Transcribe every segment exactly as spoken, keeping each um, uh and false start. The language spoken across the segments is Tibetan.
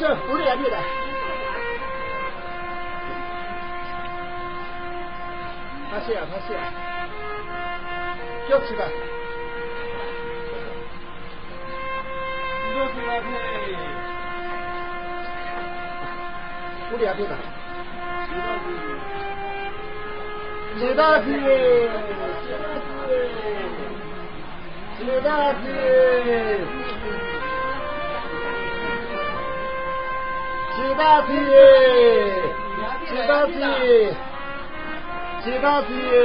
ཨུ་རེ་ཡ་མི་ལ། ཕ་ཤེ་ཡ་ཕ་ཤེ་ཡ། སྐྱོབ་ཆི་ད། ཨུ་རེ་ཡ་མི་ལ། ཇི་ལྟར་ཕུལ། ཇི་ལྟར་ཕུལ། ཇི་ལྟར་ཕུལ། ཇི་ལྟར་ཕུལ། ཇི་ལྟར་ཕུལ། ཇི་ལྟར་ཕུལ།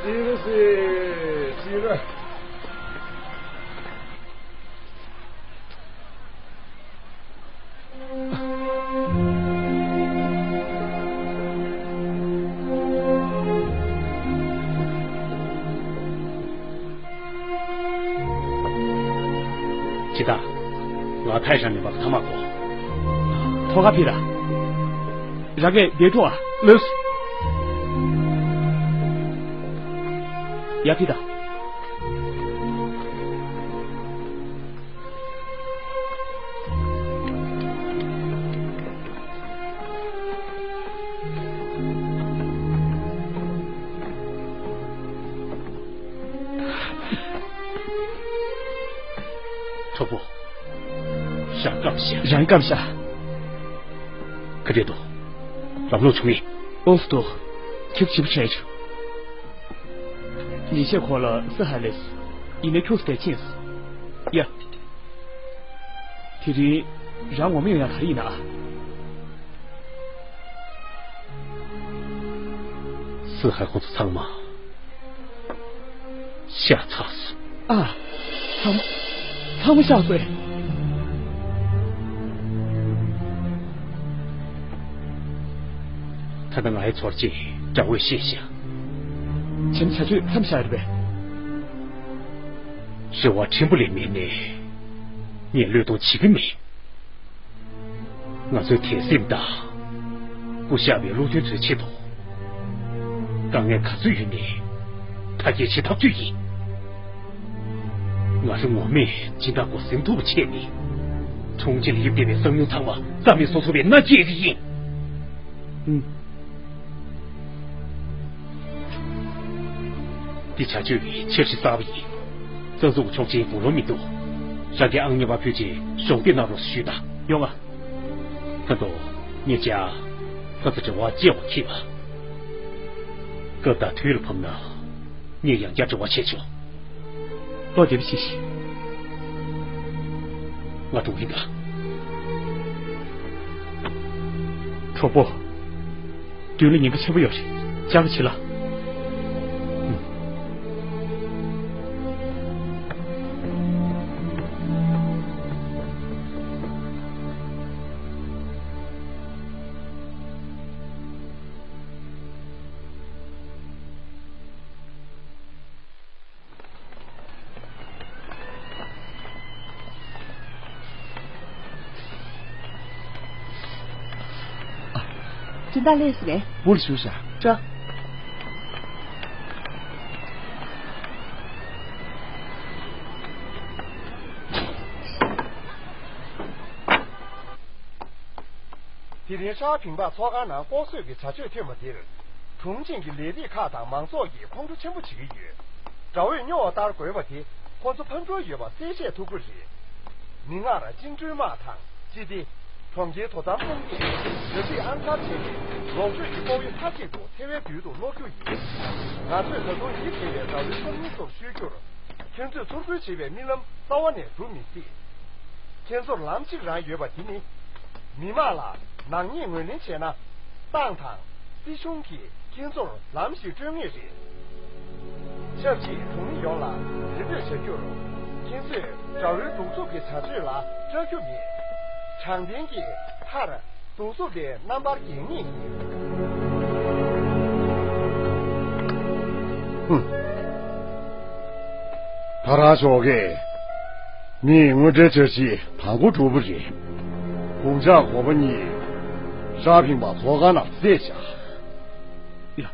ཇི་ལྟར། ཇི་ལྟར། ང་ཐའི་ཧྲན་མི་འབབ་ཐ་མ་གོ། ཐོ་ག་ཕི་ར། ར་གེ་བདེ་ཐོ་ཨ། ལོས། ཡ་ཕི་ད། གྲོགས་པོ། ཞག་སྐམ་ཤག་རང་སྐམ་ཤག་ག་རེ་འདུག་ལམ་ལྷོང་བྱུང་ངེས། ཨོ་སི་འདུག་ཁྱེད་ཞིབ་ཆ་ཡོད། ཉིན་ཤས་འཁོར་ལ་སི་ཧ་ལེས། ཡིན་ནའི་ཁྱུག་སྟེ་ཕྱིན་སོང་། ཡ། དེ་རིང་རང་ངོ་མ་ཡོང་ཡ་ག་རེ་ཡིན་ན། སི་ཧ་ཁོང་ཚོ་ཚང་མ་ཤ་ཚ་སོང་། ཨ། ཚང་མ་ཚང་མ་ཤ་ཚ། ད་ལྟ་ང་ཡི་ཚོར་ཅིག་དགྲ་བོས་ཤེས་ཤག་བྱམས་བྱ་སྤྱོད་མཚམས་བཞག་རེད་པས། རེ་བ་ཕྲན་བུ་ལས་མེད་ནས། ངས་བློས་གཏོང་བྱེད་ཀྱི་མེད། ང་ཚོའི་དད་སེམས་དང་། སྐུ་གཤེགས་པའི་བློ་མཐུན་ཚོའི་ཆེད་དུ། དཀའ་ངལ་ག་ཚོད་ཡོད་ནའི། མཐའ་སྐྱེལ་བྱེད་ཐག་ཆོད་ཡིན། ང་ཚོ་ངོ་མས་སྦྱིན་བདག་སྒོ་སེམས་མཐུག་པོ་བྱས་ནས། ཁྲུང་ཆིང་ལ་ཡིབ་བསྡད་པའི་གསང་ཉུལ་ཚང་མ་རྩ་མེད་བཟོ་ཐུབ་པའི་མནའ་སྐྱེལ་གྱི་ཡིན། ཨུམ། འདི་བྱ་སྤྱོད་ཀྱི་འཆར་གཞི་གསར་པ་ཡིན། རྩ་འཛུགས་ཆོག་མཆན་དགུང་ལོ་མི་འདུག་རང་གི་ཨང་རྙིང་པ་ཕུལ་རྗེས་གཞོགས་འདེགས་གནང་རོགས་ཞུས་དང་། ཡོང་ང་། ད་དུང་ངས་ཅག་ཁ་ཚ་དྲི་བ་བཅད་པ་ཁྱེད་པ། སྐབས་དང་དུས་ལ་བབ་ན་ངས་ཡང་བསྐྱར་དྲི་བ་བྱེད་ཆོག་བློ་བདེ་པོ་བྱེད་ཤིག་ང་འགྲོ་གི་ཡིན་ད། གྲོགས་པོ། མདུན་ལ་ཉེན་ཁ་ཆེན་པོ་ཡོད་རེད། ཅག་གི་བྱེད་ལ། སྦྱིན་བདག་ལས་སུ་རེད། འབུར་ཞུ་ཤ། ཅོ། དེ་རིང་ཧྲ་ཕིང་པ་ཚོགས་ཁང་ནང་ལྐོག་གསོད་ཀྱི་བྱ་སྤྱོད་ཐོན་པ་དེར། ཁྲུང་ཆིང་གི་ལས་རིགས་ཁག་དང་མང་ཚོགས་ཀྱིས་ཁོང་ཁྲོ་ཆེན་པོ་བྱེད་ཀྱི་ཡོད། དགྲ་བོས་སྨྱོ་བ་ལྟར་རྒོལ་བ་དེ་ཁོ་ཚོ་ཕམ་འགྲོ་ཡོད་པ་གསལ་བཤད་ཐུབ་ཀྱི་རེད། མིག་སྔར་ཅིན་ཀྲུན་དམག་དང་སྤྱི་བདེ། གྲོང་ཁྱེར་དོ་དམ་དཔུང་སྡེས་རྒྱལ་སྲིད་ཨང་གསར་བྱས་ནས་ལོག་སྤྱོད་ཀྱི་ལྐོག་གཡོ་མཐའ་གཅིག་ཏུ་འཚེ་བའི་མདུན་དུ་སློག་རྒྱུ་ཡིན། ང་ཚོས་ད་དུང་ཡིད་བདེ་བའི་དགྲ་བོའི་སང་ཉིན་སོར་ཤོད་རྒྱུར། ཁྱོད་ཚོས་ཚུར་རྒོལ་བྱེད་པའི་རྨི་ལམ་རྩ་བ་ནས་འགྲུབ་མི་སྲིད། ཁྱེད་ཚོར་ལམ་གཅིག་རང་ཡོད་པ་དེ་ནི། མི་དམངས་ལ་ནག་ཉེས་ངོས་ལེན་བྱས་ན། ཏང་དང་སྲིད་གཞུང་གིས་ཁྱེད་ཚོར་ལམ་ཞིག་སྤྲོད་ངེས་རེད། ཆབས་ཅིག་གྲོང་མི་ཡོངས་ལ་རེ་འབོད་བྱ་རྒྱུར། ཁྱེད་ཚོས་དགྲ་བོའི་གདུག་རྩུབ་ཀྱི་བྱ་སྤྱོད་ལ་སྐྲག་རྒྱུ་མེད། དྲང་བདེན་གྱི་མཐར། གདུག་རྩུབ་ལས་རྣམ་པར་རྒྱལ་ངེས་ཡིན། ཧུམ། ད་རང་ཞོགས་ཀས་ངས་དངོས་འབྲེལ་འཆར་གཞི་དང་པོ་གྲུབ་པ་རེད། དགོངས་འཇགས་གོ་པ་གཉིས་ཧྲ་ཕིང་པ་ཚོགས་ཁང་ནང་བསྡད་བཞག་ཡ།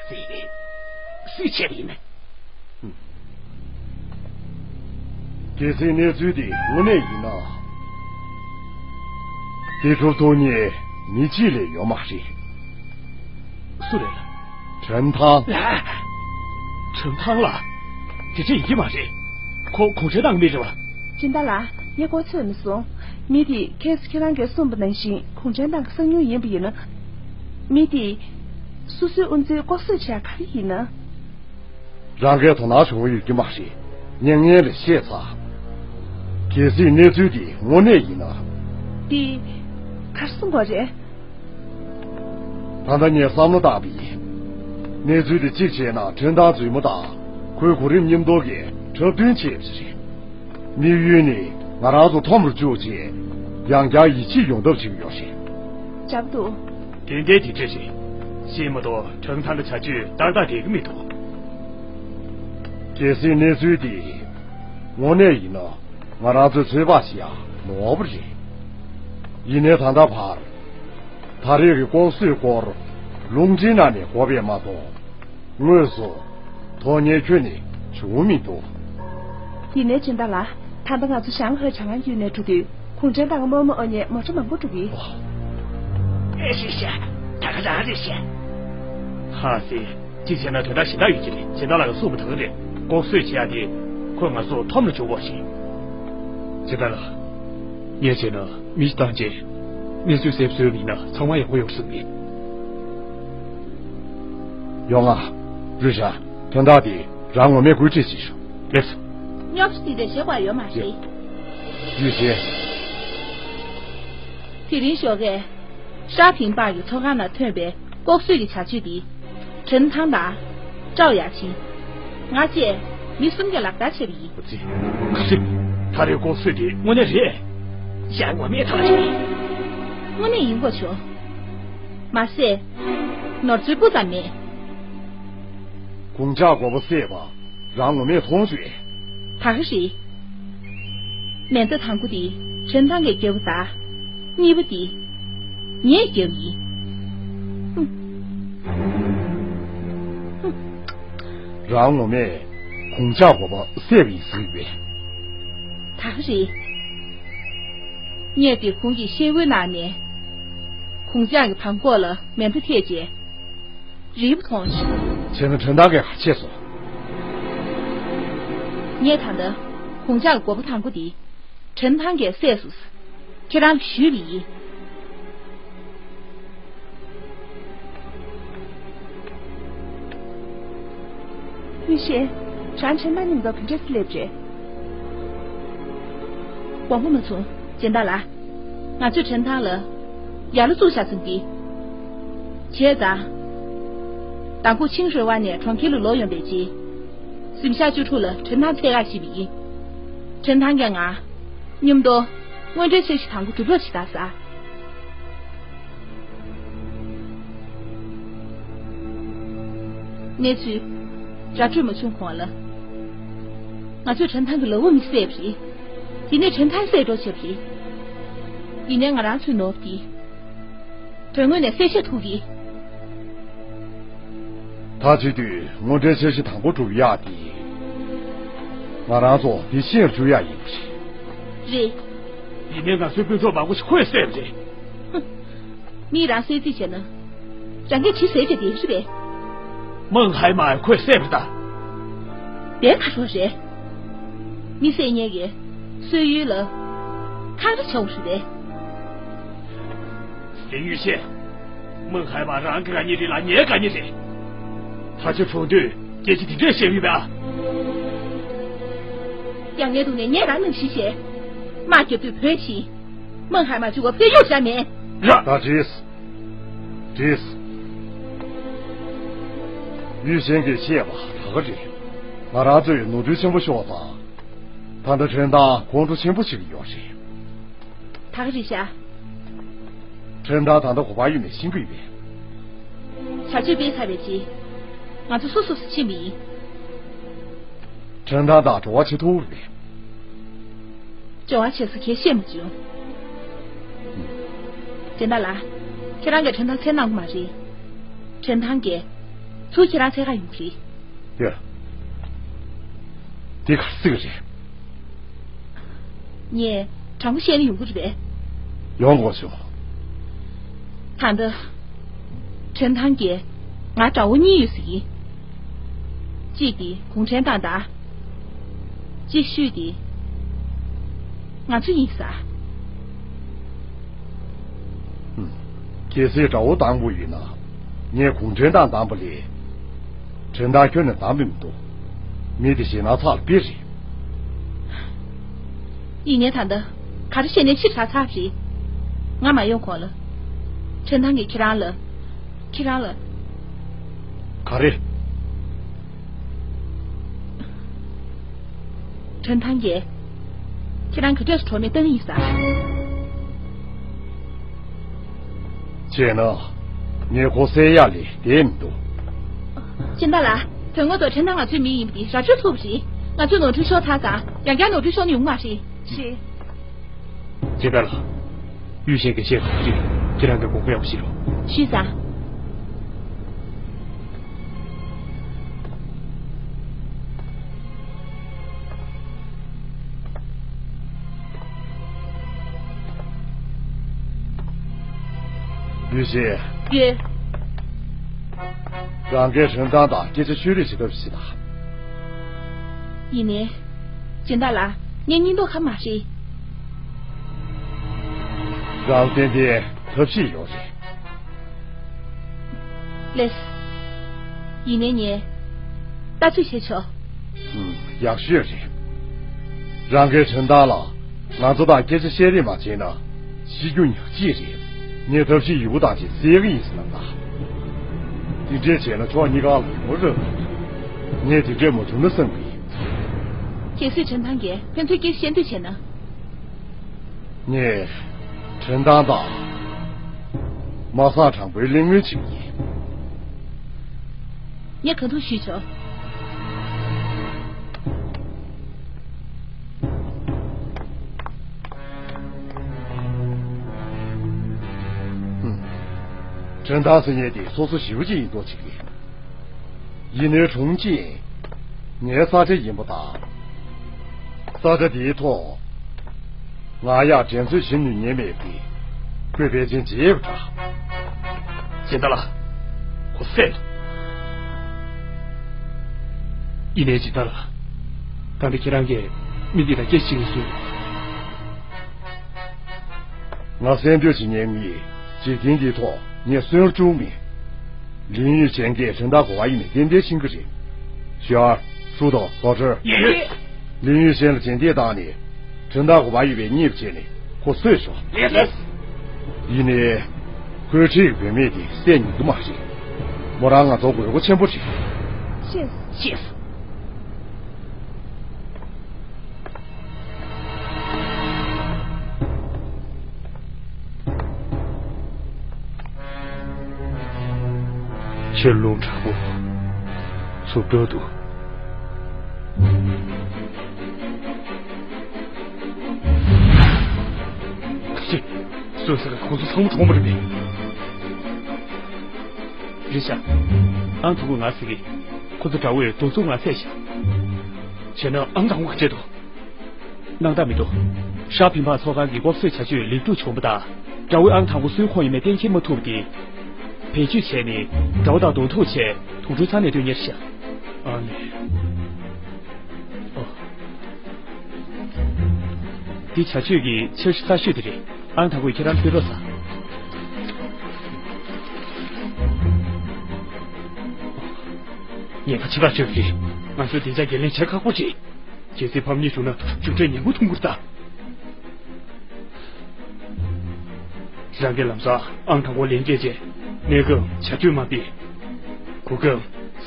ཟེར་ནས། སུས་བྱས་པ་ཡིན། གལ་སྲིད་གནས་ཚུལ་འདི་དངོས་གནས་ཡིན་ན། དེ་སྒྲུབ་ཐུབ་མཁན་མི་གཅིག་ལས་ཡོད་མ་རེད། སུ་རེད། ཁྲིན་ཐང་། ཁྲིན་ཐང་ལགས། དེ་འདྲ་ཡིན་གྱི་མ་རེད། ཁོ་གུང་ཁྲན་ཏང་གི་མི་རེད་པ། སྦྱིན་བདག་ལགས། ངས་ཁོ་འཚོལ་མི་སོང་། མི་དེས་ཁྱེད་ཁྱེད་རང་གིས་གསུངས་པ་ནང་བཞིན་གུང་ཁྲན་ཏང་གི་གསང་ཉུལ་ཡིན་པ་ཡིན་ན། མི་དེས་སོ་སོའི་དབུ་མཛད་ལྐོག་གསོད་བྱས་ག་རེ་ཡིན་ན། རང་གིས་དོ་སྣང་བྱུང་ཡོད་ཀྱི་མ་རེད། མྱ་ངན་ལས་ཤེས་ཚར། གལ་སྲིད་གནས་ཚུལ་འདི་དངོས་གནས་ཡིན་ན། འདི་ག་རེ་གསུང་དགོས་རེད། ད་ལྟ་ངས་བསམ་བློ་བཏང་བ་ཡིན། གནས་ཚུལ་འདི་གཅིག་བྱས་ན་ཁྲིན་ཏང་རྫུན་མ་དང་ཁོའི་གོ་རིམ་མཉམ་དུ་གིས་འཁྲབ་སྟོན་བྱས་པ་རེད། དམིགས་ཡུལ་ནི་ང་རང་ཚོ་འཐོམ་རུ་བཅུག་བྱས་ཡང་བསྐྱར་ཡིད་ཆེས་ཡོང་ཐབས་བྱེད་ཀྱི་ཡོད་རེད། འཇབ་འདུག་ཏན་ཏན་དེ་འདྲ་རེད། ཤེས་མ་གཏོགས་ཁྲིན་ཐང་གི་བྱ་སྤྱོད་ཏག་ཏག་བསྡད་ཀྱི་མི་འདུག་གལ་སྲིད་གནས་ཚུལ་འདི་དངོས་གནས་ཡིན་ན། ང་རང་ཚོའི་ཚོད་དཔག་བྱེད་ཡ་ནོར་བ་རེད། ཡིན་ནའི་ད་ལྟ་བར། ད་རེས་ཀྱི་ལྐོག་གསོད་སྐོར་རླུང་འཕྲིན་ནང་ནས་གོ་བས་མ་གཏོགས། དངོས་སུ་དོན་གཉེར་ཁྱོན་ནས་བྱུང་མི་འདུག་ཡིན་ནའི་སྦྱིན་བདག་ལགས། ད་ལྟ་ང་ཚོ་ཞང་ཧེ་གྲྭ་ཁང་བརྒྱུད་ནས་འགྲོ་དུས་གུང་ཁྲན་ཏང་གི་དམག་མི་ཨ་མྱེས་མོ་ཊ་མང་པོ་འགྲོ་གི། ཨེ་རེད་ཤག་ད་ག་རང་རེད་ཤག་ཧ་སེ། གཅིག་བྱས་ན་དོན་དག་གཞན་དག་ཡོད་ཀྱི་རེད། སྦྱིན་བདག་ལགས་ཀྱིས་གསུངས་པ་དང་རེད། ལྐོག་གསོད་བྱེད་ཡག་དེ་ཁོས་ང་ཚོ་འཐོམ་ལ་འཇུག་དགོས་ཤིང་། སྦྱིན་བདག་ལགས། ངས་བྱས་ན་མི་ཞིག་བཏང་རྗེས་གནས་ཚུལ་གསལ་པོ་བཟོས་པ་ཡིན་ན་ཚང་མ་ཡག་པོ་ཡོང་བསམ་གི། ཡོང་ང་། རུ་ཤ། དོན་དག་དེ་རང་ངོ་མས་བཀོད་སྒྲིག་བྱེད་ཤོག་ལེགས་སོ། སྙོབ་སྟེ་དེ་བྱེད་དགོས་ཡོད་མ་རེད། ཡུས་ཤེ། དེ་རིང་ཞོགས་ཀས། ཧྲ་ཕིང་པར་གྱི་ཚོགས་ཁང་ནང་ཐོན་པའི་ལྐོག་གསོད་ཀྱི་བྱ་སྤྱོད་འདི། ཁྲིན་ཐང་དང་། ཀྲའོ་ཡ་ཆིན། ང་བཅས་མི་གསུམ་གྱིས་ལག་བསྟར་བྱས་པ་ཡིན། ཨ་ཙི། ད་རེས་ལྐོག་གསོད་དེ་དངོས་གནས་རེད། ཡ་ངོ་མས་ཐག་ཆོད། དངོས་གནས་ཡིན་དགོས་ཆོག་མ་ཟད། ནོར་འཛོལ་སྤུ་ཙམ་མེད། གུང་ཇག་མགོ་པོ་བསད་པ་རང་ངོ་མས་མཐོང་བྱུང་། ད་ག་རེད། མེ་མདའ་དང་པོ་དེ་ཁྲིན་ཐང་གིས་བརྒྱབ་པ་དང་། གཉིས་པ་དེ་ངས་བརྒྱབ་ཡིན། ཧུམ། ཧུམ། རང་ངོ་མས་གུང་ཇག་མགོ་པོ་བསད་པ་ཡིན་ཟེར་བས། ད་ག་རེད། ངས་དེ་གུང་གི་ཤེལ་སྒོའི་ནང་ནས་གུང་ཇག་གི་བྲང་ཁོག་ལ་མེ་མདའ་ཐེབས་རྗེས། རིལ་བུ་མཐོང་བྱུང་། བྱས་ན་ཁྲིན་ཐང་གིས་ག་བྱས་སོང་། ངས་ད་ལྟ་གུང་ཇག་གི་མགོ་པོ་དང་པོ་དེ་ཁྲིན་ཐང་གིས་བསད་སོང་། ཁྱེད་རང་ལ་ཞུས་པ་ཡིན། ཡུས་ཤེ། རང་ཁྲིན་ཐང་མཉམ་དུ་ག་འདྲས་སླེབས་རེད། དགོངས་པ་མ་ཚོམས། སྦྱིན་བདག་ལགས། ང་ཚོས་ཁྲིན་ཐང་ལ་ཡ་ལ་བཙུགས་བཞག་ཟིན་གྱི། བྱས་ཙང་། མདང་དགོང་ཆིང་ཧྲོས་ཝ་ནས་གྲོང་ཁྱེར་ལ་ལོག་ཡོང་པའི་རྗེས། གཟིམ་ཤག་བཅུ་དྲུག་ལ་ཁྲིན་ཐང་འཚོལ་ག་ཕྱིན་པ་ཡིན། ཁྲིན་ཐང་གིས་ང་མཉམ་དུ་དངོས་འབྲེལ་འཆར་གཞི་དང་པོ་སྒྲུབ་རོགས་བྱེད་དང་ཟེར། གནས་ཚུལ་ར་སྤྲོད་མ་བྱུང་གོང་ལ། ང་ཚོས་ཁྲིན་ཐང་གི་ལག་འོག་མི་བསད་པ་རེད། དེ་ནས་ཁྲིན་ཐང་བསད་འགྲོ་བྱས་པ་རེད། ཡིན་ནའི་ང་རང་ཚོའི་ནོར་བུ་དེ། དོན་དངོས་ནས་གསལ་བཤད་ཐུབ་ཀྱི། ད་བྱེད་དུས་དངོས་འབྲེལ་འཆར་གཞི་དང་པོ་སྒྲུབ་ཡག་དེ། ང་རང་ཚོ་འདི་ཤེས་རྒྱུ་ཡག་ཡིན་པ་རེད། རེད། ཡིན་ནའི་ང་ཚོའི་དཔོན་ཚོགས་མང་པོ་ཞིག་ཁོས་བསད་པ་རེད། ཧུམ། མིས་རང་བསད་རྩིས་བྱས་ན། རང་གིས་ཇི་བྱེད་ཀྱི་དེ་རེད་པས། མེང་ཧའེ་མ་ཁོས་བསད་པ་ད། དེ་ག་རེ་རེད། མི་བསད་མཁན་གྱི་གསོད་ཡུལ་ལ་ཁག་རེ་བྱའོ་ཞུ་རེད། ལིའུ་ཡུས་ཤེ། མེང་ཧའེ་མ་རང་གི་དགའ་ཉེ་རེད་ལ་ངའི་དགའ་ཉེ་རེད། ད་ཆ་གྲོངས་དུས་སྐད་ཆ་དེ་འདྲས་བཤད་ཡོད་པས་ཨ། ཡང་ངའི་སྡུག་ནས་ངས་རང་ནང་བཞིན་བྱས། དམག་རྒྱབ་དུས་བོད་ཕྱིན། མེང་ཧའེ་མ་བཅུག་ག་ཕེ་ཡོད་བྱ་མེད། ར། ད་བྲིས། བྲིས། ཡུས་ཤེན་གྱིས་བཤད་པ་ད་ག་རེད། ང་རང་ཚོས་ནོར་འཁྲུལ་ཆེན་པོ་ཤོར་བ་དང་། ད་ལྟ་ཁྲིན་ཐང་ཁོང་ཁྲོ་ཆེན་པོ་ཞིག་ཡོད་རེད། ད་ག་རེད་ཤག་ཁྲིན་ཐང་ད་ལྟ་ག་པར་ཡོད་མེད་ཤེས་ཀྱི་ཡོད་པས། བྱ་སྤྱོད་སྤེལ་ཚར་བའི་རྗེས། ང་ཚོ་སོ་སོ་སོ་ཕྱིན་པ་ཡིན། ཁྲིན་ཐང་དང་འབྲེལ་བ་བྱེད་ཐུབ་རེད། འབྲེལ་བ་བྱེད་ས་གས་ཤེས་མ་བྱུང་། སྦྱིན་བདག་ལགས། ཁྱེད་རང་གིས་ཁྲིན་ཐང་འཚོལ་གནང་གི་མ་རེད། ཁྲིན་ཐང་གིས་ཚུར་ཁྱེད་རང་འཚོལ་ག་ཡོང་གི་རེད། ཡ། འདི་ག་རེ་ཟེར་གི་རེད། ངས་དྲང་པོ་བཤད་ན་ཡོང་གི་རེད་པས། ཡོང་དགོས་བྱུང་། ད་ལྟ་ཁྲེན་ཐང་གིས་ང་དགྲ་བོ་གཉིས་ཡོད་ཟེར་གི། གཅིག་དེ་གུང་ཁྲན་ཏང་དང་། གཅིག་ཤོས་དེ་ང་ཚོ་ཡིན་ས། ཧུམ། གལ་སྲིད་དགྲ་བོ་བདམས་དགོས་ཡིན་ན། ངས་གུང་ཁྲན་ཏང་བདམས་པ་ལས། ཁྲེན་ཐང་ཁྱོན་ནས་བདམས་པ་མི་འདུག་མི་དེ་ཞེད་སྣང་ཚ་ལ་དཔེ་རེད། ཡིན་ནའི་ད་ལྟ་ག་རེ་བཤད་ནའི་ཕྱིར་དྲག་ཚར་བ་རེད། ང་མ་ཡོང་གོང་ལ་ཁྲེན་ཐང་གིས་ཁྱེད་རང་ལ། ཁྱེད་རང་ལ། ག་རེ། ཁྲེན་ཐང་གིས་ཁྱེད་རང་ག་འདྲས་སུ་གྲོགས་མེད་བཏང་ཡིན་ས། བྱས་ན་ངས་ཁོ་བསད་ཡག་ལས་བསྡད་མི་འདུག་སྦྱིན་བདག་ལགས། དོན་དངོས་ཐོག་ཁྲེན་ཐང་ང་ཚོའི་མི་ཡིན་པ་འདི་ར་སྤྲོད་ཐུབ་པ་རེད། ང་ཚོས་ནོར་འཁྲུལ་ཤོར་ཚར་ཙང་ཡང་བསྐྱར་ནོར་འཁྲུལ་ཤོར་ནི་ཡོང་མ་རེད། རེད། སྦྱིན་བདག་ལགས། ཡུས་ཤན་གྱིས་བཤད་པ་ཅིག་ཁྱེད་རང་གིས་དགོངས་པ་ཡག་པོ་ཞིག་རོགས། ཞུས་ཙང་། ཡུས་ཤན། ཡོད། རང་གིས་ཁྲེན་ཐང་དང་སྐད་ཆ་ཤོད་རེས་བྱེད་ཐབས་ཤིག་དང་། ཡིན་ནའི། སྦྱིན་བདག་ལགས། ངའི་སྙིང་སྟོབས་ཁ་མ་རེད། རང་ཏན་ཏན་ཐབས་ཤེས་ཡོད་རེད། ལེགས། ཡིན་ནའི་ངས་ལྟ་ཚོད་བྱས་ཆོག་ཨུམ། ཡག་ཤོས་རེད། རང་གིས་ཁྲེན་ཐང་ལ་ང་ཚོ་དང་སྐད་ཆ་བཤད་རེས་མ་བྱས་ན་ཤི་རྒྱུ་ཉག་གཅིག་རེད། ངས་ཐབས་ཤེས་ཡོད་པོ་དང་ཅིག་བསད་གི་ཡིན་ཟེར་ལབ་ད། དེ་འདྲས་བྱས་ན་ཕྱོགས་གཉིས་ཀ་ལ་ངོ་རེ་ངས་དེ་འདྲས་མ་བྱུང་ན་བསམ་གི་ཡིན། གལ་སྲིད་ཁྲེན་ཐང་གིས་ཕན་ཚུན་སྐད་བཤད་འདོད་བྱས་ན། ངས་ཁྲེན་ཐང་དང་མ་སངས་དྲང་པོའི་གླེང་མོལ་བྱེད་ཀྱི་ཡིན། ངས་ག་འདུག་ཞུས་ཆོག་ཧུམ། ཁྲེན་ཐང་ཟེར་མཁན་དེ་སོ་སོ་ཞེ་པོ་ཅིག་ཡིན་མདོག་བྱེད་ཀྱི། ཡིན་ནའི་དྲུང་ཆེ། ངའི་ས་ཆ་ཡིན་པ་དང་། ས་ཆ་དེའི་ཐོག་ང་ཡག་འགྲན་རྩོད་བྱེད་ནུས་ཉེན་མེད་པས། ཁོས་ཕལ་ཆེར་བརྗེད་པ་འདྲ། སྦྱིན་བདག་ལགས། ཁོ་བསད། ཡིན་ནའི་སྦྱིན་བདག་ལགས། ད་ནི་ཁྱེད་རང་གིས་མི་འདི་དང་སྐད་ཆ་བཤད་ཀྱི་ཡོད། ང་བསད་འདོད་བྱེད་མཁན་གྱི་འཇིག་རྟེན་འདིའི་ཐོག་ངས་གསོན་ར་བཅུག་མེད། ལིན་ཡུས་ཆན་གྱིས་ཁྲིན་ཏང་གོ་བ་ཡིན་མིན་ཏན་ཏན་ཤེས་ཀྱི་རེད། ཞུ་ཨར། ཧྲུའུ་ཏོ། ལོ་ཁྲི། ཡིན། ལིན་ཡུས་ཆན་ལ་རྗེས་འདེད་བཏང་ནས་ཁྲིན་ཏང་གོ་བ་ཡོད་པའི་རྙེད་པ་བྱས་ནས་ཁོ་གསོད་ཤོག་ཡིན། ཡིན་ནའི། ཁོའི་འཁྲིས་ཀྱི་བུད་མེད་དེ་བསད་ཉན་གྱི་མ་རེད། མོ་རང་ང་ཚོ་དགོས་མཁོ་ཆེན་པོ་རེད། ཤེས། ཤེས། ཁྱོད་རླུང་དྲག་པོ། ཚུབ་འགྲོ་འདུག་ཅི། སོ་སོ་ལ་ཁོང་ཚོ་ཚང་མ་གྲོངས་པ་རེད་པས། རེད་ཤག་ཨང་དང་པོ་ང་ཟེར་གི། ཁོ་ཚོ་དགྲ་བོས་གདོང་ཚུགས་ང་བསད་ཤག་བྱས་ན་ཨང་དང་པོ་ག་བྱེད་དོ། སྣང་དག་མི་འདུག་ཧྲ་ཕིན་ཕང་ཚོགས་ཁང་གི་སྐོབས་གསོའི་བྱ་སྤྱོད་ལེགས་གྲུབ་བྱུང་བ་དང་། དགྲ་བོའི་ཨང་དང་པོ་སུའི་ཁོངས་ཡིན་མིན་གཏན་འཁེལ་མ་ཐུབ་པ་དེ། བེད་སྤྱོད་བྱས་ནས་དགྲ་བོ་དང་གདོང་ཐུག་བྱས་དུག་སྦྲུལ་ཚང་ནས་སྡོད་ཉེར་ཤག་ཨ་ནི། ཨོ། འདི་བྱ་སྤྱོད་ཀྱི་འཆར་གཞི་གསར་ཤོས་དེ་རེད། ཨང་དང་པོས་ཁྱེད་རང་ཕུད་རོགས་ཟེར། ངས་ཕ་ཕྱི་བར་བཅོས་ཀྱི་རེད། ང་ཚོས་བདེ་འཇགས་འགན་ལེན་བྱེད་ཁག་པོ་རེད། གལ་སྲིད་ཕམ་ཉེས་བྱུང་ན་མཇུག་འབྲས་ངན་པ་མཐོང་གི་རེད་ད། རང་གིས་ལམ་སང་ཨང་དང་པོ་ལེན་སྐད་ཆས་གནས་སྐབས་བྱ་སྤྱོད་མ་སྤེལ། གོ་སྐབས་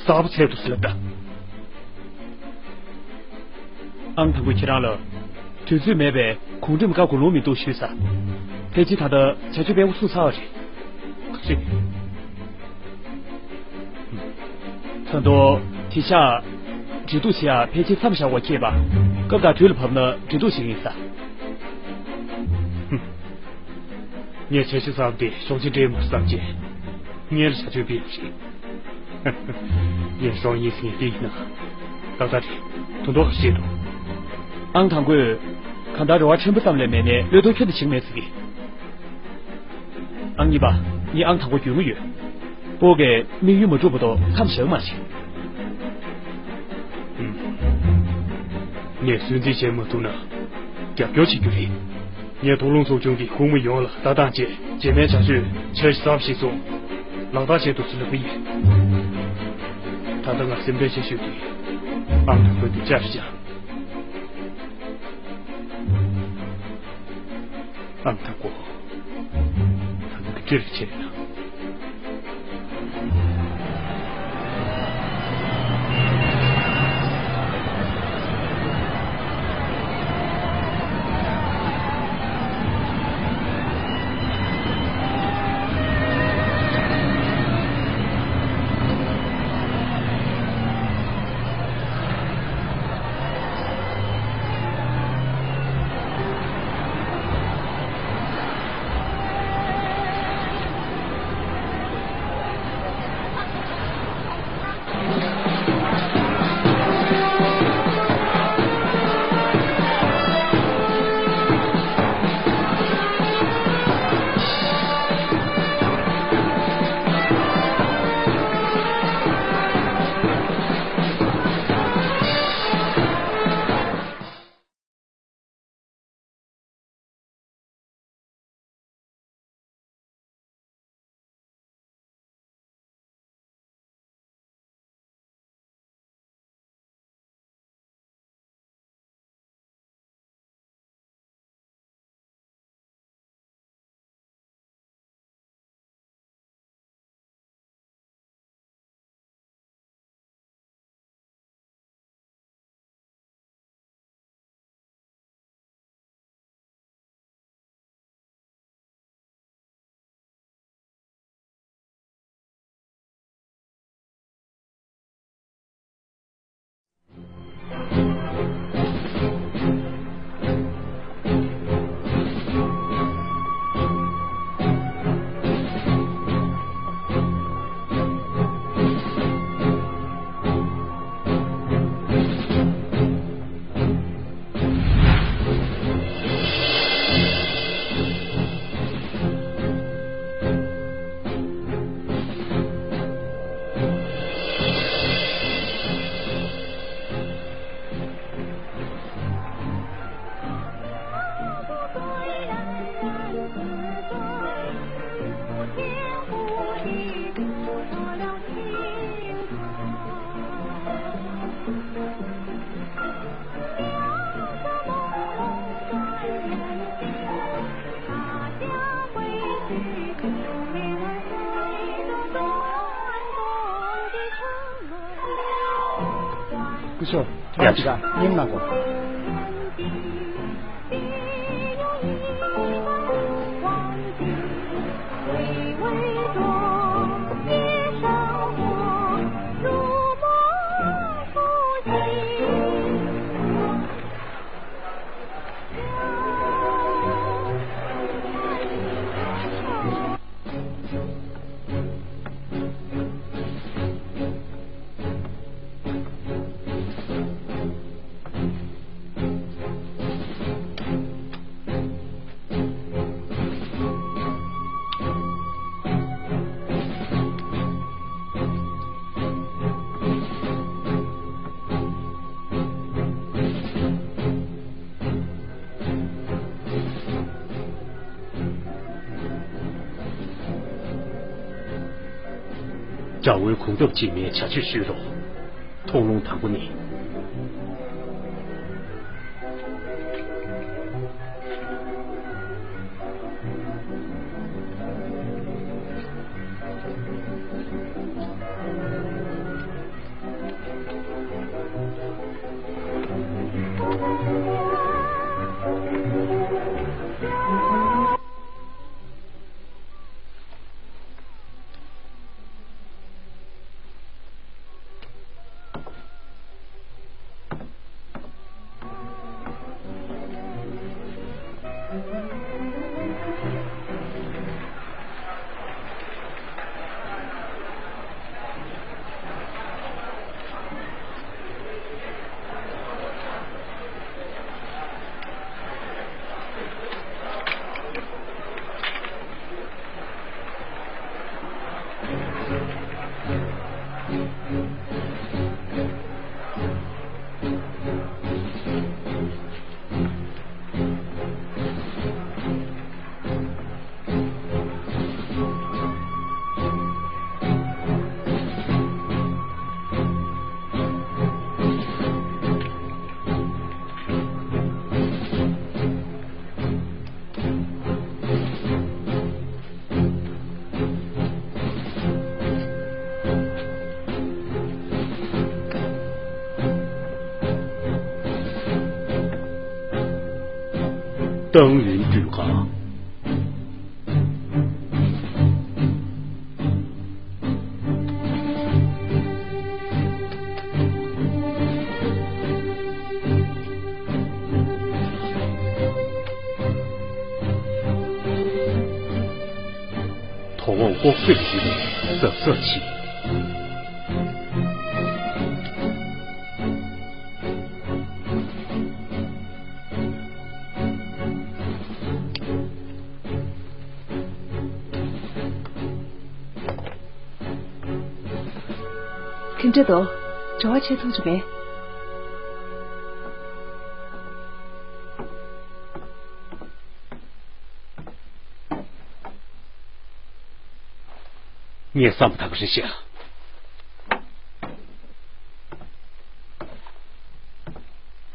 གསར་པ་འཚོལ་དུ་སླེབས་ད། ཨང་དང་པོས་ཁྱེད་རང་ལ། དུས་ཚོད་མེད་པས་གོང་འགྲིམ་བཀག་དགོས་ལོང་མི་འདུག་ཞུས་ས། ཕལ་ཆེར་ད་ལྟ་བྱ་སྤྱོད་སྤེལ་འགོ་ཚུགས་ཚར་བ་རེད། ད་དུང་དེ་ཤག་འབྲེལ་གཏུག་བྱེད་ཡག་ཕལ་ཆེར་མཚམས་བཞག་པ་ཁེལ་པ། སྐབས་དང་དུས་ལ་བབས་ན་འབྲེལ་གཏུག་བྱེད་ཀྱི་ཡིན་ས། ངས་བྱ་སྤྱོད་གསར་པ་འདི་གཞོགས་ཕྱིར་འདྲེན་མ་བསམ་བྱས། སྔོན་ལ་བྱ་སྤྱོད་སྤེལ་བ་རེད། ངས་སོང་ཡིན་ཟེར་ངས་དེ་ཡིན་ན། ཏག་ཏག་རེད། དོན་དག་ཤེས་འདུག་ཨང་དང་པོས། གང་ལྟར་རེ་བ་ཕྲན་བུ་ཙམ་ལས་མེད་ནས་བློས་གཏོང་ཁྱོན་དུ་བྱེད་མེད་ཟེར་གི། ཨང་གཉིས་པ། ངས་ཨང་དང་པོ་འཇོན་གྱི་ཡོད། སྤོ་གས་དམིགས་ཡུལ་མ་འགྲུབ་བར་དུ་ཁམས་བཞག་མ་བྱེད། ངས་སུན་གཙེར་བྱེད་མ་ཐུབ་ན། རྒྱབ་སྐྱོར་བྱེད་རྒྱུ་རེད། ངས་ཐོག་ལུང་ཚོགས་ཆུང་གི་ཁོངས་མི་ཡོངས་ལ་ལྟ་སྟངས་བཅས་རྗེས་མའི་བྱ་སྤྱོད་འཆར་གཞི་གསར་པ་ཞིག་བཟོ། ལག་བསྟར་བྱེད་དུ་ཚུད་ལ་བུ་ཡིན། ད་ལྟ་ང་སེམས་ཁྲལ་ཆེ་ཤོས་དེ་ཨང་དང་པོའི་དེ་བཅར་བྱ། ཨང་དང་པོ། ད་ནི་ཀི་ཀིར་བྱེད་ན། སྐུ་ཞབས། ཡ། ཁྱེད་རང་གཉིས་ཀ་མཉམ་གནང་དགོས། དགྲ་བོའི་གོམ་སྟབས་རྗེས་མའི་བྱ་སྤྱོད་བཤད་རོགས། མཐོང་ལུང་དང་པོ་ནི། ཏང་ཡོན་དུས་ཁང་། དོ་དགོང་ལྐོག་གསོད་ཀྱི་གཟབ་གཟབ་བྱེད། ག་འདྲ་འདུག་བྲེལ་བ་ཆེ་ཐུབ་ཀྱི་མེད། ངས་བསམ་པ་ད་ག་རེད་ཤག་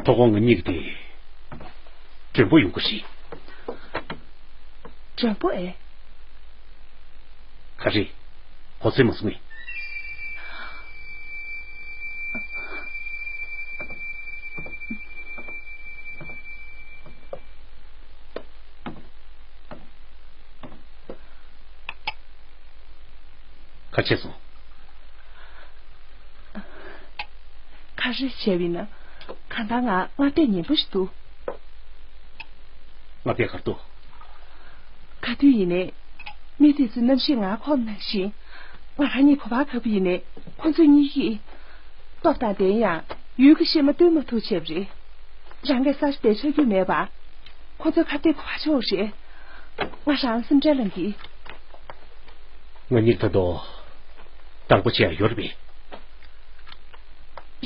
དོ་དགོང་ང་གཉིས་ཀྱི་དེ་མགྲོན་པོ་ཡོང་གི་རེད། མགྲོན་པོ་ཨེ། ག་རེ། གོ་ཚོད་མ་སོང་ངས། ག་བྱས་སོང་། ག་རེ་བྱས་པ་ཡིན་ན། གང་ལྟར་ང་སྔ་ལྟས་ངན་པ་ཞིག་འདུག་སྔ་ལྟས་ག་རེ་འདུག་ག་དུས་ཡིན་ནའི། མི་དེ་ཚོའི་རྣམ་ཤེས་ང་ཁོམ་ནང་བཞིན། ང་རང་གཉིས་ག་པར་བབས་པ་ཡིན་ནའི་ཁོ་ཚོ་གཉིས་ཀྱིས། སྟོབས་དང་ལྡན་ཡང་ཡུལ་གྱི་གཤེད་མ་བཏུལ་མ་ཐུབ་བྱས་པ་རེད། རང་གིས་ས་ཆ་དེར་ཆགས་རྒྱུ་མེད་པ། ཁོ་ཚོ་ཁ་གཏད་ག་པར་ཆོག་རེད། ང་རང་སེམས་ཁྲལ་ལངས་གི། ང་གཉིས་ད་དུང་དང་པོ་བྱེད་ཡ་ཡོད་རེད་པས།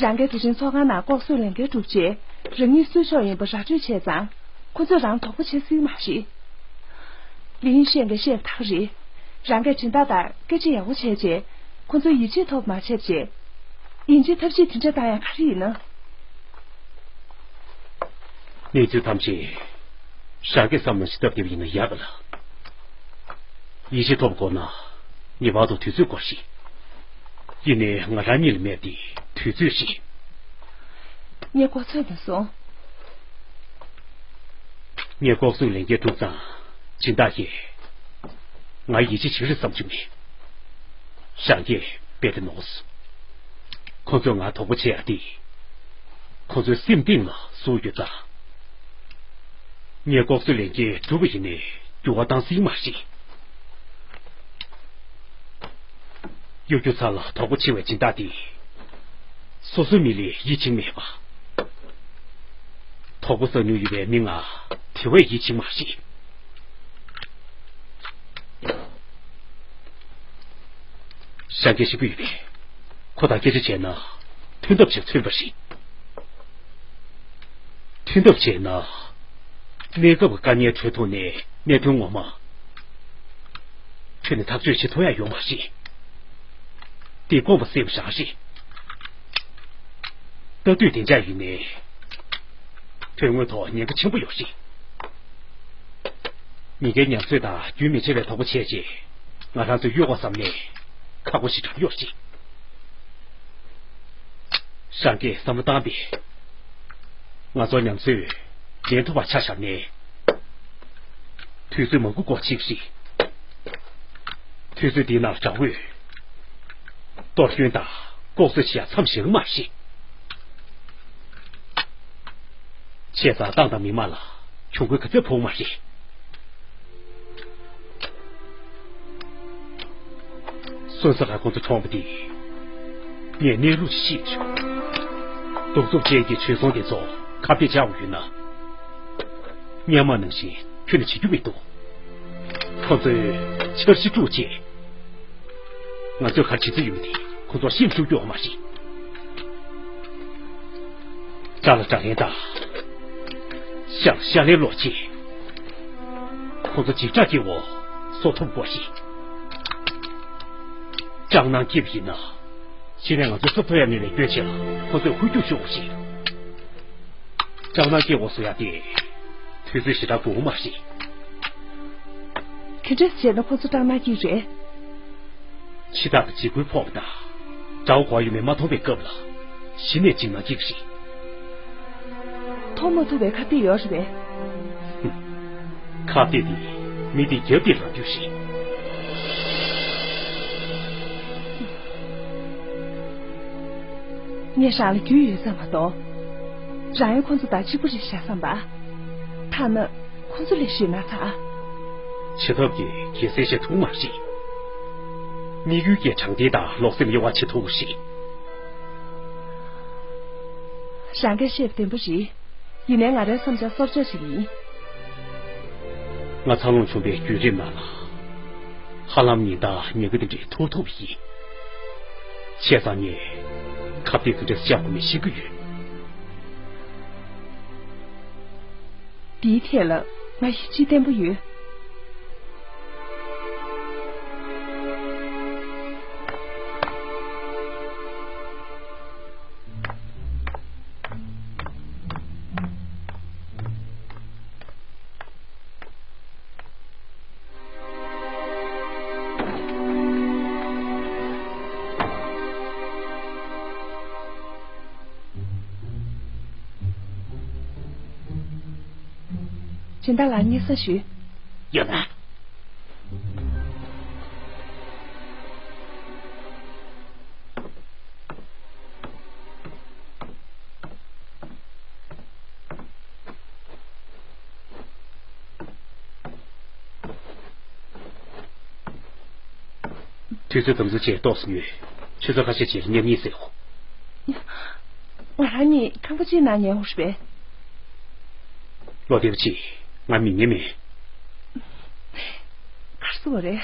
རང་གིས་དེ་རིང་ཚོགས་ཁང་ནང་ལྐོག་གསོད་ལས་འགུལ་གྲུབ་རྗེས་རང་ཉིད་གསོད་ཕྱོགས་ཡིན་པ་ར་སྤྲོད་བྱས་ཙང་། ཁོ་ཚོས་རང་དོགས་པ་བྱེད་སྲིད་མ་རེད། ལིན་ཤན་གྱིས་བཤད་པ་ད་ག་རེད། རང་གིས་སྦྱིན་བདག་དང་སྐད་ཆ་ཡག་པོ་བྱས་རྗེས། ཁོ་ཚོའི་ཡིད་ཆེས་ཐོབ་མ་བྱས་རྗེས། ཡིན་གཅིག་ཐབས་གཅིག་དེ་འདྲ་བཏང་ཡ་ག་རེ་ཡིན་ན། གནས་ཚུལ་ཐམས་ཅད་རང་གིས་བསམ་ནང་བཞིན་སྟབས་བདེ་བ་ཡིན་ན་ཡག་ག་ལ། ཡིད་ཆེས་ཐོབ་དགོས་ན་ངེས་པར་དུ་དུས་ཚོད་དགོས་ཤིང་། ཡིན་ནའི་ང་རང་གཉིས་ལ་མེད་པའི་དུས་ཚོད་ཞིག་ངས་གོ་ཚོད་མ་སོང་། ངས་ལྐོག་གསོད་ལས་འགུལ་གྲུབ་ཙང་སྦྱིན་བདག་གིས་ང་ཡིད་ཆེས་བྱེད་ཀྱི་རེད་བསམ་རྒྱུ་མེད། རང་གིས་དཔེ་དེ་ནོར་སོང་། ཁོ་ཚོས་ང་དོགས་པ་བྱེད་ཡ་དེ། ཁོ་ཚོའི་སེམས་གཏིང་ལ་ཟུག་ཡོད་ཙང་། ངས་ལྐོག་གསོད་ལས་འགུལ་གྲུབ་པ་ཡིན་ནའི་འགྱུར་བ་བཏང་སྲིད་མ་རེད། གཡོ་སྒྱུ་རྩ་ལ་དོགས་པ་ཆེ་བའི་སྦྱིན་བདག་དེ། སོ་སོའི་མི་ལ་ཡིད་ཆེས་མེད་པ། དོགས་པ་ཟ་མྱོང་ཡོད་པའི་མི་ང་དེ་བས་ཡིད་ཆེས་མ་རེད། ཤང་གིས་ཤི་གི་ཡོད་པས། ཁོ་དང་སྐད་ཆ་བྱས་ན་མཐུན་ཐབས་ཅིག་མཚོན་པ་རེད། མཐུན་ཐབས་བྱས་ན། གནས་སྐབས་ཀྱི་དཀའ་ངལ་གྲོལ་ཐུབ་ནའི་གནད་དོན་ངོ་མ། ཁྱོན་ནས་ཐག་གཅོད་བྱེད་ཐུབ་ཡ་ཡོད་མ་རེད། དེ་དཀོན་པོ་སེམས་བཞག་རེད། ལྟ་དུས་བདེ་འཇགས་ཡིན་ནའི། དོན་དངོས་ཐོག་ཉེན་ཁ་ཆེན་པོ་ཡོད་རེད། མི་སྒེར་ཉམས་གསོས་དང་རྒྱུན་མི་ཆད་པའི་དོགས་པ་བྱས་རྗེས། ང་རང་ཚོས་གཡོལ་དགོས་བསམ་ནའི་ཁག་པོ་ཞིག་གྲགས་ཡོད་རེད། ཧྲང་གིས་བསམ་བློ་བཏང་སྟེ། ང་ཚོ་ཉམས་གསོས་འགྲན་ཐུབ་པ་ཆ་བཞག་ནས། དུས་ཚོད་མང་པོ་འགོར་ཕྱིན་ཞིག་དུས་ཚོད་འདིའི་ནང་དགྲ་བོས་གཏོར་སྐྱོན་དང་ལྐོག་གསོད་བྱེད་ཡ་མཚམས་བཞག་མ་རེད། བྱས་ཙང་ཏང་དང་མི་མང་ལ་གྱོང་གུད་ག་ཚད་ཕོག་མ་རེད། སོན་ས་ཁ་ཁོང་ཚོ་གྲོངས་པ་དེ། ངས་གནས་ལུགས་ཤེས་བྱུང་། གདུག་རྩུབ་ཅན་གྱི་བྱོལ་སོང་དེ་ཚོ་ཁ་གཏད་བཅག་དགོས་ན། སྔོན་མ་ནང་བཞིན་ཁྱོན་ནས་བྱེད་རྒྱུ་མི་འདུག་ཁོ་ཚོས་འཆར་གཞི་དཀྲུགས་རྗེས། ང་ཚོས་ག་རེ་བྱེད་རྩིས་ཡོད་དེ་ཁོ་ཚོར་ཤེས་མི་ཐུབ་རྒྱུ་ཡོད་མ་རེད། དགྲ་ལ་དགྲ་ལན་དང་། ཤ་ལ་ཤ་ལན་སློག་ཆེད། ཁོ་ཚོ་འཇིགས་སྐྲག་གི་འོག་གསོ་ཐུབ་དགོས་ཤིང་། སྐྲག་སྣང་སྐྱེས་པ་ཡིན་ན། གཞི་ནས་ང་ཚོས་གསོ་ཐུབ་ཡ་མེད་པའི་སྐྱོན་ཆེ་ལ་ཁོ་ཚོས་ཧུར་རྒྱུག་ཤོག་ཤིང་། སྐྲག་སྣང་སྐྱེ་འོག་སོ་ཡ་དེ། དུས་ཚོད་ཞེ་དྲག་འགོར་མ་རེད། ག་འདྲས་བྱས་ན་ཁོ་ཚོ་སྐྲག་སྣང་སྐྱེ་རེད། འཆི་བདག་གི་འཇིགས་སྐུལ་ཕོག་པ་དང་། དགྲ་བོ་གོ་ཡོད་མེད་མ་མཐོང་བའི་སྐབས་ལ། གཞི་ནས་འཇིགས་སྣང་སྐྱེ་གི་རེད། མཐོང་མ་ཐུབ་པའི་ཁ་གཏད་ཡོད་རེད་པས། ཧུམ། ཁ་གཏད་དེ་མི་དེ་རྒྱབ་དེ་ལངས་རྒྱུ་རེད། ངས་རང་ལ་རྒྱུས་ཡོད་ཙམ་མ་གཏོགས། རང་ཡང་ཁོ་ཚོ་དང་གཅིག་པ་རེད་བཞག་བསམ་པ། ཐ་ན་ཁོ་ཚོ་ལས་ཞེད་སྣང་ཚ། བྱེད་ཐབས་ཀྱི་གལ་སྲིད་བྱེད་ཐུབ་མ་རེད། དམིགས་ཡུལ་གྱི་དྲང་བདེན་དང་ལོག་སེམས་གཡོ་བ་བྱེད་ཐུབ་པ་རེད། རང་གིས་བཤད་པ་བདེན་པོ་རེད། ཡིན་ནའི་ང་རའི་བསམ་འཆར་སོར་ཆུད་ཞིག་ཡིན། ང་འཚར་ལོངས་བྱུང་བའི་བརྒྱུད་རིམ་ནང་ལ། ཧ་ལམ་ཉིན་ལྟར་ཉེན་ཁ་དེ་འདྲ་ཐུག་ཐུབ་ཡིན། བྱས་ཙང་ངས་ཁ་གཏད་དེ་འདྲ་བཞག་དགོས་མིན་ཤེས་ཀྱི་ཡོད། འདིའི་ཐད་ལ་ང་ཡིད་ཆེས་བརྟན་པོ་ཡོད། སྦྱིན་བདག་ལགས། སྙན་སེང་ཞུ། ཡོད་ན། དུས་ཚོད་དམ་འཛིན་བྱས་ཏོག་ཙམ་ཉོན། ཆུ་ཚོད་ཁ་ཤས་རྗེས་མཉམ་ཉིད་ཟེར་གོ། ང་རང་གཉིས་ཁང་པ་གཅིག་ནང་ཉལ་འོང་རེད་པས། བློ་བདེ་པོ་བྱེད། ང་མི་ཉན་མེད། གར་སོང་བ་རེད།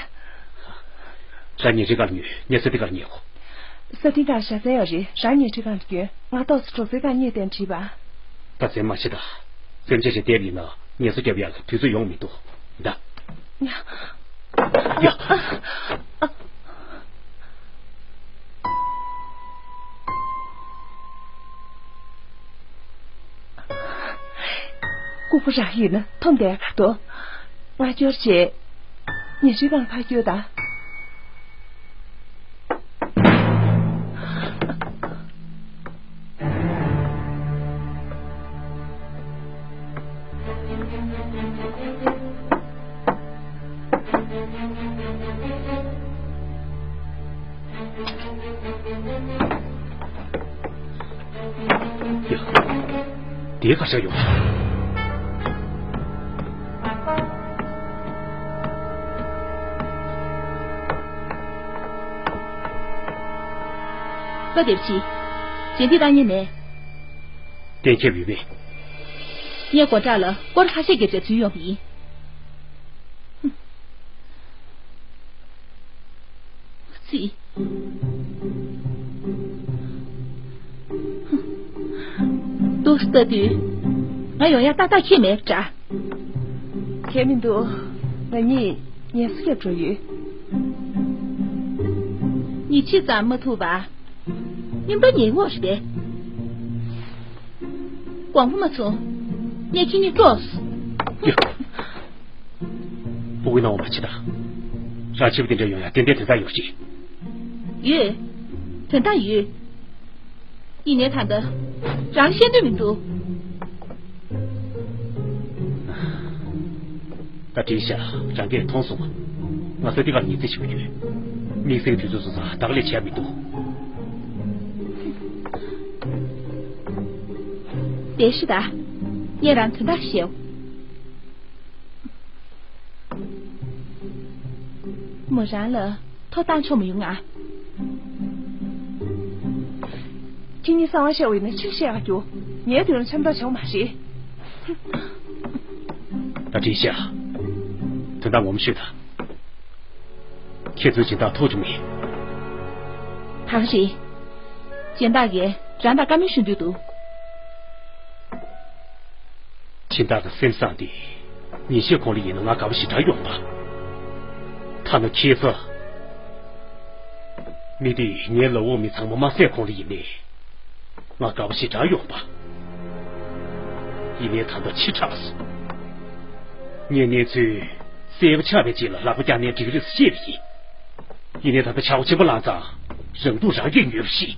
རང་ཉལ་ཁྲིའི་སྒང་ཉལ། ངས་ས་ཐིག་སྒང་ཉལ་གོ། ས་ཐིག་སྒང་ཞ་ཚན་ཡོད་རེད། རང་ཉལ་ཁྲིའི་སྒང་དུ་སྐྱོན། ང་ཏོག་ཙམ་གྲོགས་པོའི་སྒང་གཉིད་བསྡད་བྲིས་པ། ད་འཛེམ་མ་བྱེད་ད། འཛེམ་བྱས་བྱས་བསྡད་པ་ཡིན་ན་ངལ་གསོ་རྒྱབ་ཡག་ལ་དུས་ཚོད་ཡོང་མི་འདུག་ད། ཡ། ཡ། ལྐུགས་པ་རང་ཡིན་ན་འཐོམ་བསྡད་ག་འདུག་ང་སྐྱོར་བྱས། ཉལ་ཁྲིའི་སྒང་ཕར་སྐྱོལ་དང་། ཡ། དེ་ག་ཤ་ཡོང་། བློ་བདེ་པོ་བྱེད། རྗེས་འདེད་བཏང་མཁན་མེད། གཏན་འཁེལ་ཡོད་པས། ངས་སྒོ་བྲག་ལ་སྐོར་ཁ་ཤས་བརྒྱབ་བྱས་འཛུལ་ཡོང་བ་ཡིན། ཙི། འདུག་ལྟ་དུས། ང་ཡོང་ཡག་ཏག་ཏག་ཁྱེད་མེད་འདྲ། གལ་མི་འདུག་ང་གཉིས་ངལ་གསོ་རྒྱབ་འགྲོ་ཡོད། གཉིད་ཆེ་ཙམ་མ་ཐུབ་པ། སྙིང་པོ་ཉལ་འོག་རེད་པས། དགོངས་པ་མ་ཚོམས། ངས་ཁྱེད་གཉིས་དཀྲོགས། ཡ། སྤུ་གུའི་སྣང་བ་མ་བྱེད་དང་། རང་ཕྱི་པོ་དེ་འདྲ་ཡོང་ཡ་ཏན་ཏན་དོན་དག་ཡོད་ཀྱི། ཡོད། དོན་དག་ཡོད། ཡིན་ནའི་ད་ལྟ་རང་ཤེས་འདོད་མི་འདུག་ད་བྲིས་ཤག་རང་གིས་མཐོང་སོང་བ། ང་ས་འདི་གར་ཉིན་རྩིས་བྱེད་དགོས་ཡོད། དམིགས་བསལ་དུས་ཚོད་སོང་ཙང་བདག་ལས་བྱས་མི་འདུག་བསྡད་ཤིག་ད། ངས་རང་དོན་དག་བཤད། མོ་རང་ལ་ཐོ་བཏང་ཆོག་མ་ཡོང་ང་། ཁྱེད་གཉིས་གསང་བ་བཤད་པ་ཡིན་ན་ཕྱིར་བཤད་ཡག་རྒྱུ། ངའི་མདུན་ལ་འཆམ་ཐག་བྱེད་པ་མ་རེད། ད་བྲིས་ཤག་དོན་དག་ངོ་མ་ཤོད་ད། ཁྱེད་ཚོའི་སྦྱིན་བདག་ཐུག་བྱུང་མེད། གང་རེད། སྦྱིན་བདག་གིས་རང་དང་བཀའ་མོལ་ཞུ་འདོད་འདུག་སྦྱིན་བདག་གི་སེམས་བཟང་དེ། ཉིན་ཤས་གོང་ལ་ཡིན་ན་ང་དགའ་པོ་ཞེ་དྲག་ཡོང་པ། ཐ་ན་ཁྱེད་ཚོ། མི་དེས་ངའི་ལག་འོག་མི་ཚང་མ་མ་བསད་གོང་ལ་ཡིན་ནའི། ང་དགའ་པོ་ཞེ་དྲག་ཡོང་པ། ཡིན་ནའི་ད་ལྟ་ཕྱི་དྲགས་སོང་། ངས་གནས་ཚུལ་གསལ་པོ་ཆགས་པའི་རྗེས་ལ་ལག་པ་བརྐྱངས་ནས་འགྲིག་རེད་ཟེར་བཤད་པ་ཡིན། ཡིན་ནའི་ད་ལྟ་ཆག་སྒོ་ཆེན་པོ་ལངས་ཙང་རང་སྡུག་རང་གིས་ཉོས་པ་ཞིག་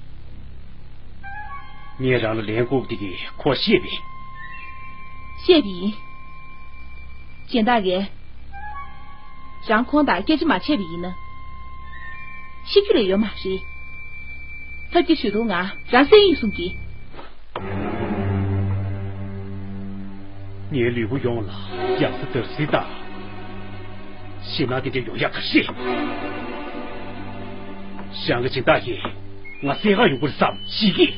ངས་རང་ལ་ལན་བསྐུར་བ་དེ་གིས་ཁོ་ཤེས་པས། ཤེས་པ་ཡིན། སྦྱིན་བདག་གིས། རང་ཁོང་དང་སྐད་ཆ་མ་བྱས་པ་ཡིན་ན། ཤི་རྒྱུ་ལས་ཡོད་མ་རེད། ཐབས་ཀྱི་ཞུ་དུང་ང་རང་སེམས་ཡིན་གསུང་གི། ངའི་ལུས་པོ་ཡོངས་ལ་ཡང་སེ་འདར་སིག་དང་། ཤི་ན་དེ་འདྲ་ཡོང་ཡག་ག་ཤེད། ཞང་གི་སྦྱིན་བདག་གིས་ང་བསད་ག་ཡོང་གི་རེད་བསམ་ཞིག་གིས།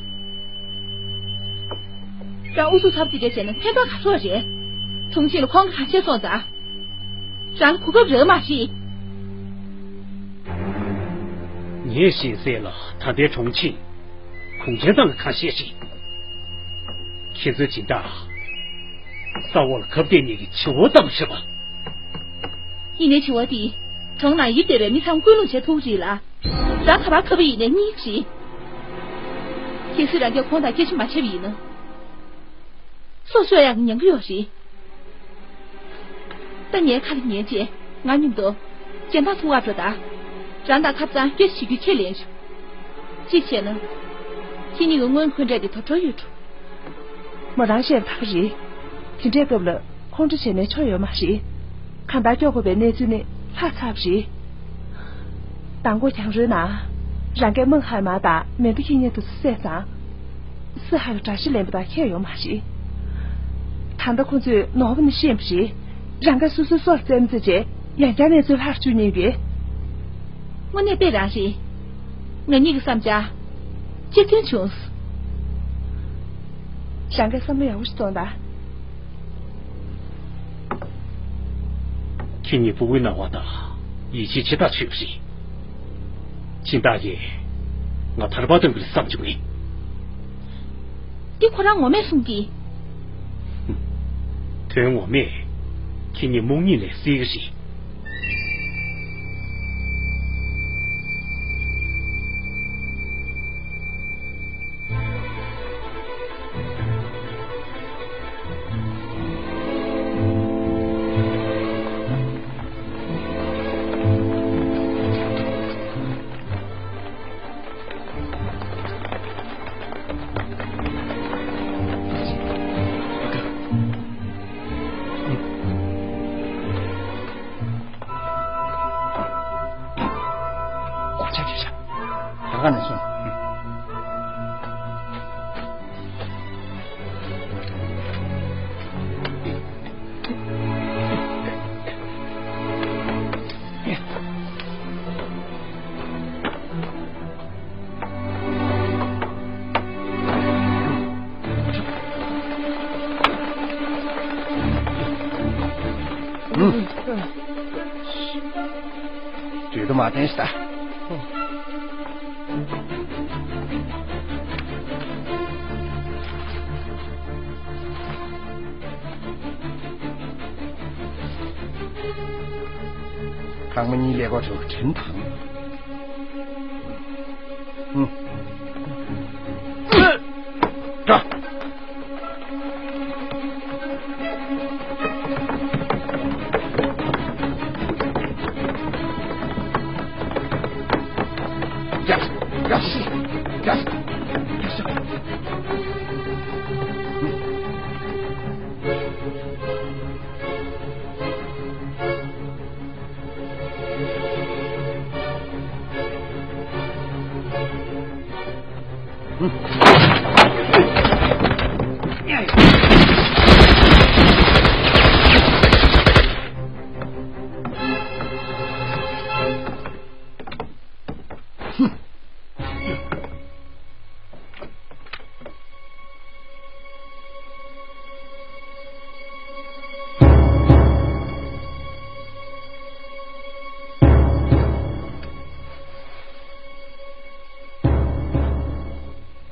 རང་ཨུ་ཚུགས་ཚབས་དེ་འདྲ་བྱས་ན་ཕན་ཐོགས་ག་ཚོད་རེད། དྲུང་ཆེ་ལ་ཁོང་གི་ཁ་ཤས་སོང་ཙང་། རང་ལ་གོ་སྐབས་རག་མ་རེད། ངས་ཤེས་གསལ་ལ་ད་ལྟའི་གྲོང་ཁྱེར་གུང་ཁྲན་ཏང་གི་ཁ་ཤས་ཤིག་ཁྱེད་ཚོའི་སྦྱིན་བདག་ས་འོག་ལ་ཁ་གཏད་ནས་ཀྱི་བྱི་བ་ལྟ་བུ་བྱེད་པ། ཡིན་ནའི་བྱི་བ་དེས་གྲོང་ནང་ཡིབ་བསྡད་པའི་མི་ཚང་མ་སྐུལ་སློང་བྱེད་ཐུབ་རེད་ལ། རང་ག་པར་ཁ་བ་ཡིན་ནའི་གཉིད་ཁྲིད། གལ་སྲིད་རང་གིས་ཁོང་དང་སྐད་ཆ་མ་བྱས་པ་ཡིན་ན། སྲོག་གསོད་ཡག་གི་ཉེན་ཁ་ཡོད་རེད། ད་ངའི་ཁ་ལ་ཉན་བྱས་ང་མཉམ་དུ་སྦྱིན་བདག་ཐུག་ག་འགྲོ་ད། རང་དང་ཐབ་ཚང་སྐད་ཆ་བྱེད་རྒྱུ་ཁས་ལེན་ཤོག་གཅིག་བྱས་ན། ཁྱེད་གཉིས་ཀྱི་དངུལ་འཁོན་འདྲ་དེ་དོ་འཕྲོ་ཡོད་འགྲོ། མོ་རང་བཤད་པ་ད་ག་རེད། དེ་འདྲའི་སྐབས་ལ་ཁོང་ཁྲོ་བྱས་ནས་ཆོ་ཡོད་མ་རེད། གང་ལྟར་སྐྱོ་དགོས་པའི་གནས་ཚུལ་ནི་ལྷག་ཚར་བ་རེད། མདང་དགོང་གྱང་རོའི་ནང་། རང་གིས་མིང་ཧར་མ་དང་མེ་མདའ་ཁྱེད་གཉིས་དུ་བསད་ཙང་། སི་ཧར་གྱི་དགྲ་ཤ་ལེན་པ་དང་ཁྱད་ཡོད་མ་རེད། ད་ལྟ་ཁོ་ཚོས་ནོར་བུ་ནི་ཤེས་པ་རེད། རང་གིས་སོ་སོའི་སྲོག་བཙལ་མི་བཙལ་བྱས་ཡང་བསྐྱར་གནས་ཚུལ་ལྷག་བཅུག་ཉེན་ཡོད། དངོས་གནས་དཔེ་རང་རེད། ང་གཉིས་ཀྱི་བསམ་འཆར་གཅིག་མཐུན་བྱུང་། རང་གིས་བསམ་བློ་ཡག་པོ་ཞིག་གཏོང་དང་། ཁྱེད་གཉིས་ཕྲུ་གུའི་སྣང་བ་དང་ཡིད་ཆེས་ཆེ་ཐག་ཆོད་པ་རེད། སྦྱིན་བདག་གིས་ང་ཐར་པ་གཏོང་གི་རེད་བསམ་བྱུང་ངས། འདི་ཁོ་རང་ངོ་མས་གསུང་གི། དོན་ངོ་མས་ཁྱེད་གཉིས་རྨོངས་གཉིད་ལས་སད་ཀྱི་རེད། གོ་ཆ་ཅིག་བཞག་ད་ག་ནས་སོང་། ཨུམ། དུས་དུ་མ་བསྟན་ཤི་ད། ཁང་མ་གཉིས་ལས་སྒོ་ཚུགས་དྲན་དང་། ཨུམ། ད།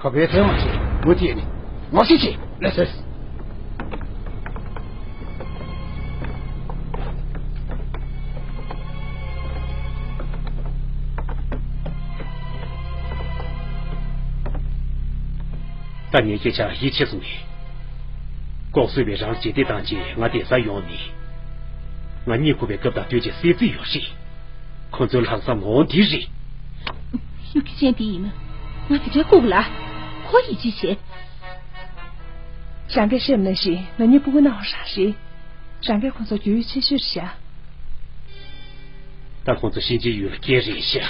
ཁ་བའི་ཐེངས་མ་ཆེ་མུ་མཐུད་ནས་ངོ་ཤེས་ཆེ་ལས་ཟེར། ད་ངས་སྐད་ཆ་ཡིད་ཆེས་སོང་ངས། ལྐོག་གསོད་པས་རང་ལ་རྗེས་འདེད་བཏང་རྗེས་ང་བསྡད་ས་ཡོང་ནས། ང་གཉིད་ཁུག་པའི་སྐབས་དང་ལྟོས་བཅས་གསད་རྩིས་ཡོད་རེད། ཁོ་ཚོའི་ལྷག་བསམ་འོང་དེ་རེད། ཤུགས་རྐྱེན་ཅན་དེ་ཡིན་ན་ང་དེ་འདྲའི་ལྐུགས་ལ་ཁོ་ཡིད་ཆེས་བྱེད། རང་གིས་བཤད་པ་ནང་བཞིན་ང་གཉིས་ཕྲུ་གུ་ནང་བ་རང་རེད། རང་གིས་ཁོང་ཚོ་རྒྱུས་ཡོད་ཆེ་ཤོས་རེད་ཤག་ད་ཁོང་ཚོ་གཤིན་རྗེའི་ཡུལ་སྐད་རེད་ཤག་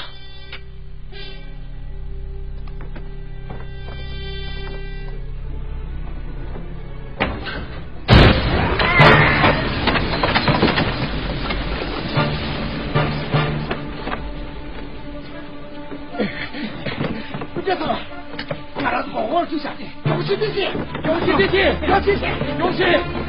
སྐུ་ཚེ་ཐར། ང་རང་ཚོ་འོག་ལ་ཚུད་བཞག་སྟེ། ཡོང་ཤིག་སྐུ་ཚེ། ཡོང་ཤིག་སྐུ་ཚེ། ཡོང་ཤིག་སྐུ་ཚེ། ཡོང་ཤིག་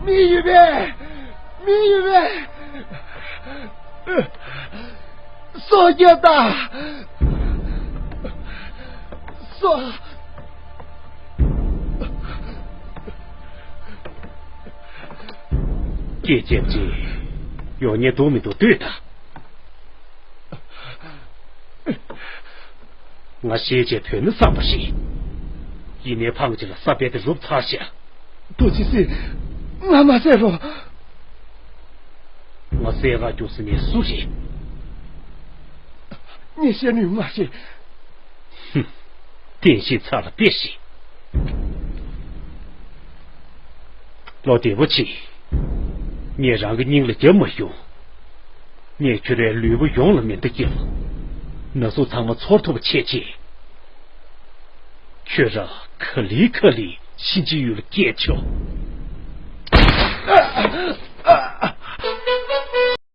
མི་ཡོད་པས། མི་ཡོད་པས། སྲོག་སྐྱོབ་དང་། སྲོག་སྐད་རྒྱབ་ཅིག་ཡོང་ཉེན་འདུག་མི་འདུག་ལྟོས་དང་། ང་ཤེས་བྱས་བོས་ན་བསམ་པ་རེད། ཡིན་ནའི་ཕངས་ཅི་ལ་ས་བལ་དེ་རུབ་ཚར་ཤག་རྡོ་རྗེ་སེམས། ང་མ་བསད་རོགས། ང་བསད་ར་རྒྱུགས་ཟེར་ནས་སུ་རེད། ངས་བཤད་ནུས་མ་ཤེས། ཧུམ། བསྟན་བཤིག་ཚར་ལ་དཔེ་ཞིག་ལོ་བདེ་པོ་བྱེད། ངས་རང་གི་སྙིང་ལ་རྒྱབ་མ་ཞུ། ངས་ཁྱོད་རའི་ལུས་པོ་ཡོངས་ལ་མེ་མདའ་བརྒྱབ། ན་ཟུག་ཚང་མ་ཚོར་ཐུབ་པ་བྱས་རྗེས། ཁྱོད་རང་ག་ལེ་ག་ལེ་གཤིན་རྗེའི་ཡུལ་སྐྱེལ་ཆོག